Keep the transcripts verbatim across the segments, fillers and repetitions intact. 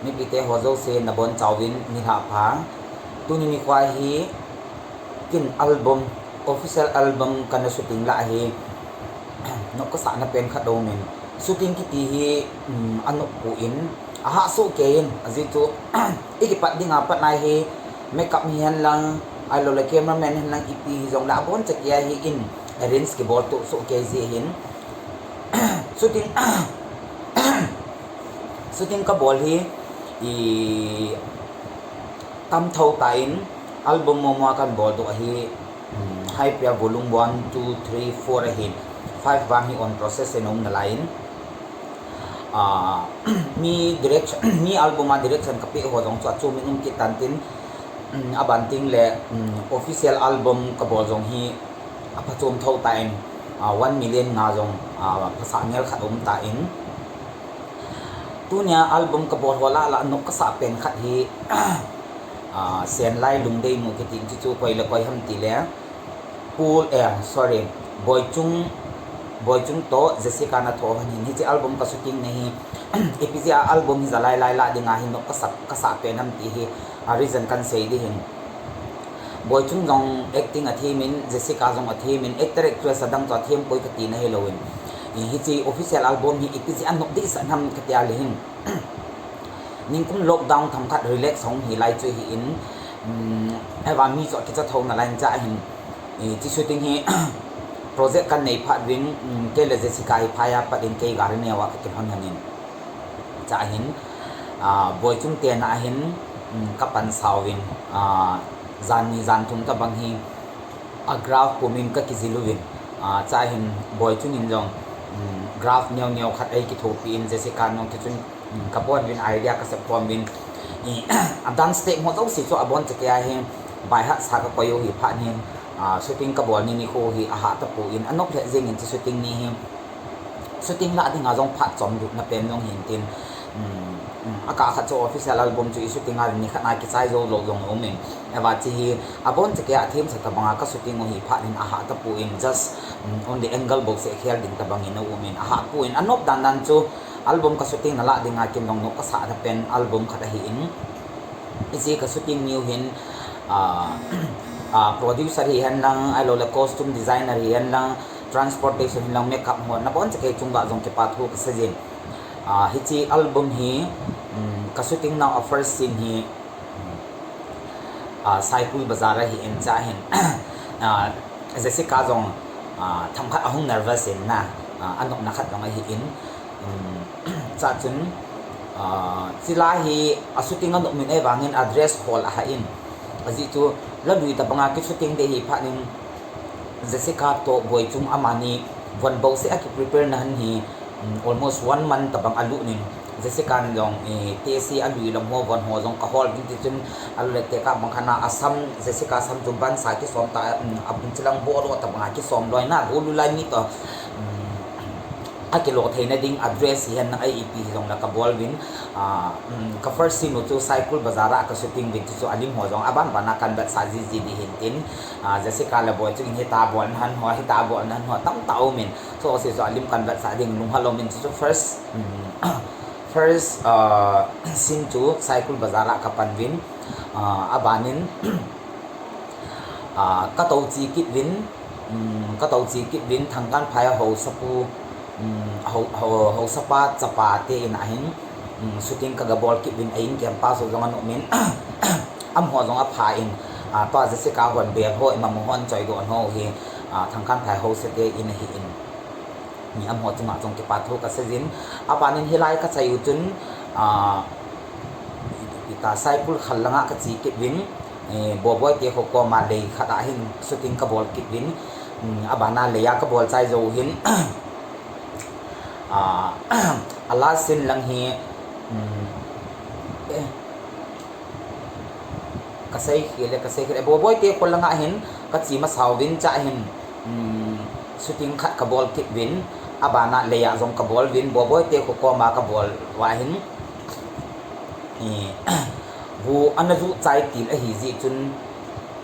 Mipite ho jouse nabonchauvin nilhah pha. Tuni nikho hi kin album, official album kana shooting lah hi nop kasahna pen khat aumin. Shooting kiti hi, um, anop poi, ahah sohkei in, ajeh chu ikipat dinga patna hi makeup hihen lang, ahilouleh cameraman hihen lang, ipi hijongle abonchan kei hi in arrange kibol to sohkei jeh hin. Shooting, shooting kabol hi, i, tam thou tan, album momo a kana bol doh ahi, um, High Pia volume one, two, three, four ahin, five vang hi on process in um nalaiyin. Ah, mi direction, mi album a direction kapeh ho jong chu achumin um kit tan tin, um, aban tengle, um, official album kabol jong hi aphachom thou tan, ah, one million nga jong, ah, phasah ngel khat um tan. Tunia album kabol ho lah lah nop kasah pen khat hi, ah, Senlai Lungdei Nu kiti chu, chu koi le koi ham tile, Paul, eh, sorry, Boichung, Boichung toh Jessica nathoh hon hin, hiche album ka shooting na hi, ipi jeh a album hi jalai lai lah dinga hi nop kasah, kasah pen ham ti hi, a reason kana sei ding ahin. Boichung jong acting athemin, Jessica jong athemin, actor actress adang chu athem poi kati na hilouvin. I, hiche official album hi ipi jeh a nop dehset ham kati a le hin, nikum lockdown themkhat relax hung hi lai chu ahin, um, ahivang mi chu akicha thou nalai in, chua hin, i, hiche shooting hi project kana nei phat uvin, um, kei le Jessica hi phai a pat in kei gari neo a kakilhon hon in. Chua hin, ah, Boichung tena hin, um, kapansa uvin, ah, jan ni jan thum tobang hi a graph pumin kakijil uvin, ah, chua hin Boichung in jong, um, graph neo neo khat eikithopi in, Jessica in jong tichun, um, kabon uvin, idea kasep khom uvin, i, a dance step ho jouse chu abonchan kei a hi by heart sa kakoi u hi phat hin, ah, shooting kabol ni nikho hi ahah tapon, anop lheh jengin hiche shooting ni hi shooting lah dinga jong phat chomlutna pen jong hin tin, um, um, akah khat chu official album chu i shooting a ni khat a kichai jou lou jong aumin. Ahivang hiche hi abonchan kei a themcha tobanga ka shooting u hi phat hin ahah tapon, just, um, only angle bouseh khel ding tobangin aumin, ahah pon, anop dan dan chu album ka shooting na lah dinga kin jong nop kasahna pen album khat ahin. Hiche ka shooting niu hin, ah, ah, producer hihen lang, ahilouleh costume designer hihen lang, transportation hihen lang, makeup ho, naboncha kei chunga jong kipa thu kasei jin. Ah, hiche album hi, um, ka shooting nau a first scene hi, um, ah, Saikul Bazar ahin, chua hin, ah, Jessica jong, ah, themkhat ahung nervous in na, ah, anopna khat jong ahin, um, chua chun, ah, hiche la hi a shooting anop min ahivangin a dress hol ahah in, ajeh chu la lui tobanga ki shooting ding ahi phat in, Jessica toh Boichung amani von bouseh a kiprepare na hon hi, um, almost one month tobang alut in, Jessica in jong, eh, tehse a lui lam ho von ho jong kahol uvin, tichun ahilouleh tekah bang khat a asam, Jessica sam chu bansa kisom ta, um, abul chu lang bodoh tobanga kisom loi na, golui lai mi toh, um, akilo theina ding a dress hihen lang, ipi hijongle kabol uvin, ah, um, ka first scene u chu Saikul Bazar a ka shooting uvin, chuchu alim ho jong aban ban a kana vetsah jiji ding ahin tin, ah, Jessica le Boichung in hitia bolna hon ho, hitia bolna hon ho tamtah aumin, chujouse chu alim kana vetsah ding lunghel aumin, chuchu first, um, first, ah, scene chu Saikul Bazar a kapan uvin, ah, abanin, ah, katou che kit uvin, um, katou che kit uvin, Thangkanphai a haosapu, um, hao-, hao-, haosapa chapa te in ahin, um, shooting kaga bol kit uvin, a in camp pa ho jong ana um in, amaho jong apha in, ah, tua Jessica hon bel ho, imaho hon choidoh ho hi, ah, Thangkanphai haosa te in ahin. Ni amaho chunga jong kipa thu kasei jin. Abanin hilai kachai u chun, ah, ipi ta, Saikul khal langa kache kit uvin, eh, Boboi te kho koma lei khat a hin shooting kabol kit uvin, um, abana lei a kabol chai jou hin, ah, a last scene lang hi, um, eh, kasei khel e, kasei khel e, Boboi te kho langa hin kache masa uvin, chua hin, um, shooting khat kabol kit uvin, abana lei a jong kabol uvin, Boboi te kho koma kabol uva hin, eh, bu ana ju chai til ahi jeh chun,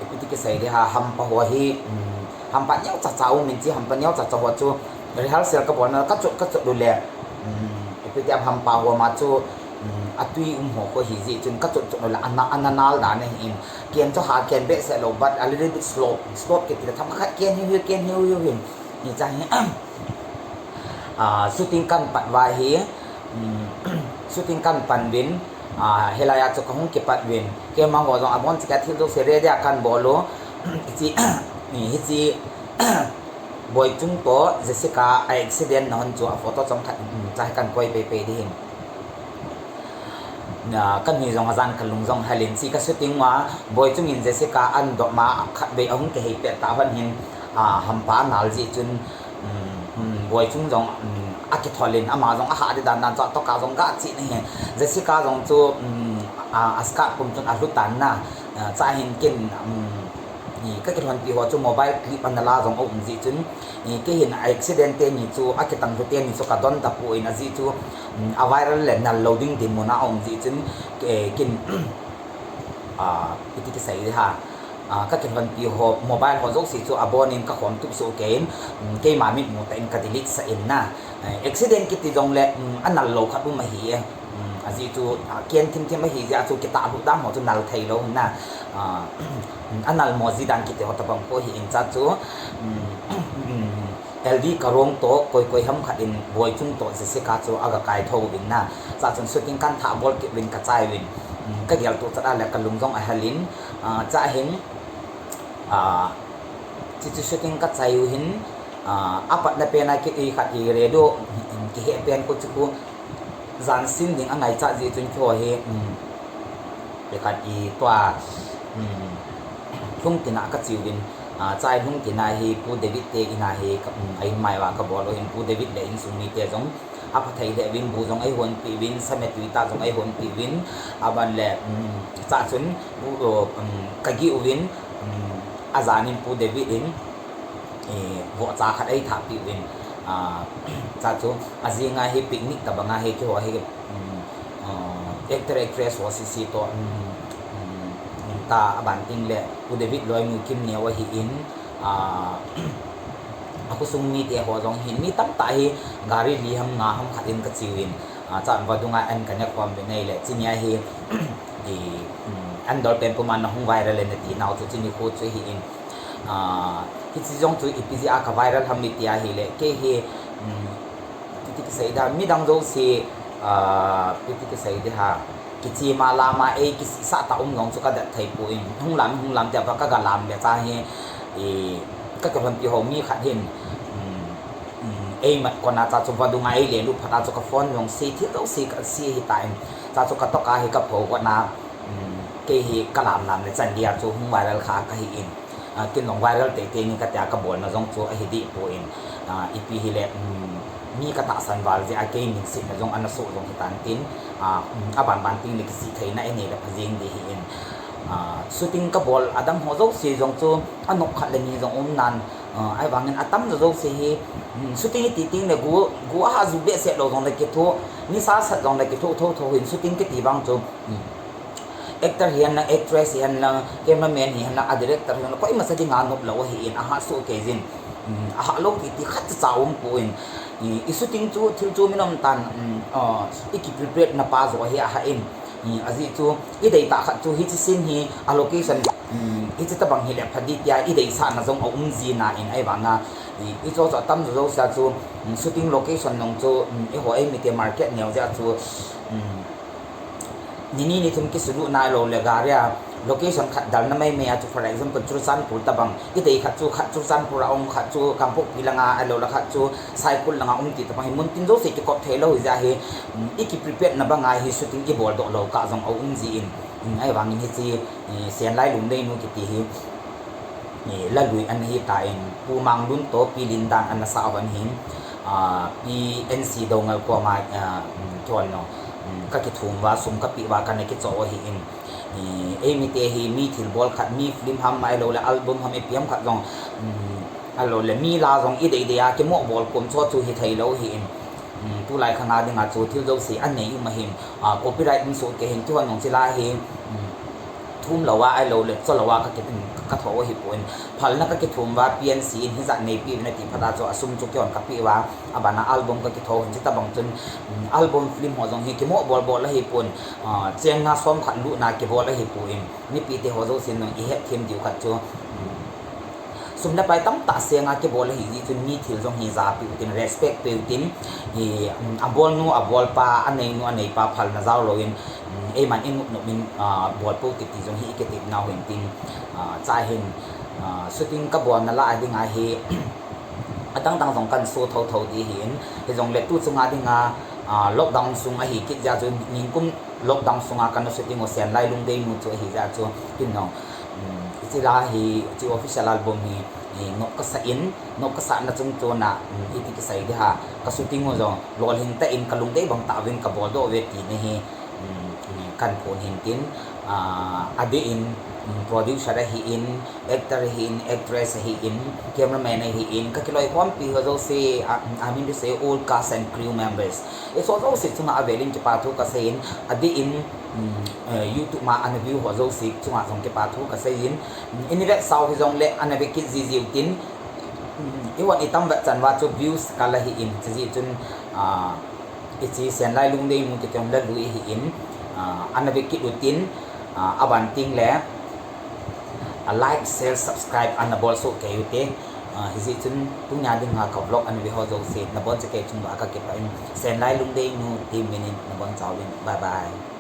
ipi ti kisei ding ham, hampa ho hi, um, hampa neocha cha aumin, hiche hampa neocha cha ho chu rehearsal kabolna kachot kachot uleh, um, ipi ti ham, hampa ho ma chu, um, Atui um ho khu ahi jeh chun ka chot chot lou le ana, ana nal dan ahin. Ken chu ha ken behseh lou, but a little bit slope, slope kiti le themkhat ken hiu hiu, ken hiu hiu hin. Hiche hi, ah, shooting kan pat uva hi, um, shooting kan pan uvin, ah, hilai a chu kahung kipat uvin. Keima ho jong abon cheh a thil jouse ready a kan bol u. Hiche, hiche, Boichung toh Jessica a accident na hon chu a photo chomkhat, um, cha hi kan koi pei pei ding hin. Na, kani jong ajan kalung jong hel in, hiche ka shooting uva, Boichung in Jessica an dop ma khatvei ahung kihei pet tah hon hin, ah, hampa anal jeh chun, um, um, Boichung jong, um, akithol in, ama jong aha ding dan dan chu atoh a jong ga che in ahi. Jessica jong chu, um, a, a skirt pum chun alhu tan na, ah, cha hin ken, um, Ni, ka kilhonpi ho chu mobile clip ana la jong aum jeh chun, ni, kei hin a accident teni chu, akitang lhu teni chu ka don tapon ajeh chu, um, a viral le nal lou ding dinmun a aum jeh chun, ke-, kin, ah, iti kisei ding ham, ah, ka kilhonpi ho mobile ho jouse chu abon in ka khom tup soh kei in, um, keima mitmu tah in ka delete sah in na. Eh, accident kiti jongle, um, anal lou khat um ahi e. Um, ajeh chu, ah, ken thim thim ahi jeh a chu kitah lhuh dan ho chu nal thei lou na. Ah, anal mo ji dan kiti ho tabang khu ahi in cha chu, um, um, L D Karong toh koi koi ham khat in Boichung toh Jessica chu aga kai tho uvin na. Cha chun shooting kan thah bol kit uvin ka chai uvin. Um, ka gel tuchat a le ka lung jong ahel in, ah, cha hin, ah, hiche shooting ka chai u hin, ah, apatna pen a kei khat hi radio, um, kihe pen khu chu khu, Jansin ding angaichat jeh chun keiho hi, um, kei khat hi tua, um, Lhungtin a ka che uvin, ah, chai Lhungtin a hi Pu David te in a hi ka, um, a in mai uva ka bol u hin Pu David le insung mite jong aphathei lheh uvin, bu jong eihonpeh uvin, sametui tah jong eihonpeh uvin, aban le, um, cha chun, bu, um, ka gih uvin, um, ajan in Pu David in, eh, vohcha khat eithah peh uvin, ah, cha chu, ajing a hi picnic tabang a hi keiho hi, um, ah, actor actress ho sese toh, um, um, um, ta aban ting le Pu David loinu Kimneo ahi in, ah, akhosung mite ho jong hin mi tamtah hi gari li ham nga ham khat in ka che uvin, ah, cha vadung a an ka ne khom uvin ahile, chuni a hi, i, um, an dol pen puma na hung viral e na ti nau chu chuni khu chu ahi in, Ah, hiche jong chu ipi jeh a ka viral ham iti ahile, kei hi, um, iti kisei ding, midang jouse, ah, iti kisei ding ham, kichema lama ei kisihsah tah um jong chu ka det thei pon, hung lam, hung lam tia pa ka ga lam le cha hi, i, ka kilhonpi ho mi khat hin, um, um, ei mat kon a cha chu vadung a ei le lut phat a chu ka phone jong se, thil jouse ka se ahitan, cha chu ka toh a hi ka pho kon a, um, kei hi ka lam lam le chan dia chu hung viral kha ka hi in. Ah, kin jong viral teitei ni ka tia ka bolna jong chu ahi deh pon, ah, ipi hile, um, mi ka tahsan val jeh a kei min sihna jong ana soh jong hitan tin, ah, um, aban ban ting le kisih theina inei le pha jeng ding ahi in, ah, shooting ka bol adang ho jouse jong chu anop khat le ni jong um nan, ah, ahivangin atam jo jouse hi, um, shooting iti ting le gu, gu aha ju behseh lou jong le kitho, nisa sat jong le kitho tho tho hin shooting kiti vang chu, um, Actor hihen lang, actress hihen lang, cameraman hihen lang, a director hihen lang, koima cha dinga nop lou ahi in, aha soh kei jin, um, aha lou kiti khat cha cha um pon, i, i shooting chu, thil chu min um tan, um, uh, i ki prepare na pa joh ahi aha in, i, ajeh chu, i dei tah khat chu, hiche scene hi, a location, um, hiche tabang hile pha ding tia, i deisahna jong aum ji nan, ahivanga, i, i cho cho tam jo jouse a chu, um, shooting location nung chu, um, eiho eimite market neo jeh a chu, um, Ni ni ni thum kisulut na ahilou le gari a location khat dalna mai mai a chu, for example, Churachandpur tabang, i dei khat chu, khat Churachandpur a um, khat chu Kangpokpi langa ahilou le khat chu Saikul langa um ti tabang hi mun tin jouse kikop thei lou hi jeh a hi, um, i ki prepare na banga hi shooting i bol doh lou kah jong aum ji in, um, ahivangin hiche, i, Senlai Lungneinu kiti hi, I, lalui ana hi tan, Pu Manglun toh Pi Lindan ana sah uva hin, ah, Pi N C Doungel koma, ah, um, thon no, um, ka kithum uva, sum ka pe uva, kana kicho u ahi in. I, eimite hi mi thilbol khat, mi film ham ahilou le album ham ipi ham khat jong, um, ahilou le mi la jong i dei dei a kimoh bol kom cho chu hithei lou ahi in. Um, tulai khang a dinga chu thil jouse anei um ahin, ah, copyright um soh kei hin, kihon nung chila hi, um, thum lou a, ahilou le cho lou a ka kitho ahipon, phalna ka kithum uva P N C in hijat neipi uvin ati phat a chu asum chu kihon kape uva, abana album ka kitho hin, chuti bang chun album film ho jong hi kimo bol bol ahipon, cheng nga som khat lutna kibol ahipon, mipite ho jousen jong ihet them diu khat chu sum le pai tamtah senga kibol ahi jeh chun mi thil jong hi japiu tin, respect peu tin, abolnu abolpa, aneinu aneipa phalna jao louvin, eiman inop nop in bol pou ti ti jong hi ikitepnau hin tin, chahin shooting kabolna lah a dinga hi adang dang jong kan so thotho di hin, hijongle tu chunga dinga lockdown sung ahi kit jeh chun ningkum lockdown sunga kana shooting u Senlai Lungdeinu chu ahi jeh chu kin jong hiche la hi, hiche official album hi nop kasah in, nop kasahna chungchona iti kisei ding ham, ka shooting u jong lolhing tah in kalungdei bang tah uvin kabol doh uve tina hi kan phon hin tin, adeh in producer ahin, actor ahin, actress ahin, cameraman ahin, kakiloikhompi ho jouse, I mean to say all cast and crew members, hicheho jouse chunga avelin kipa thu kasei in, adeh in YouTube ma ana view ho jouse chunga jong kipa thu kasei in, ini vetsau hijongle ana ve kit jijiu tin, ihon itam vet chan uva chu views kal ahin, chujeh chun hiche Senlai Lungdeinu kiti hung lalui ahin, ana ve kit utin, aban tengle like, share, subscribe ana bolsoh kei ute. Hijeh chun tunia dinga ka vlog ana ve ho jouse nabonchauvin kei chunguva kakipah in, Senlai Lungdeinu team minin nabonchauvin bye bye.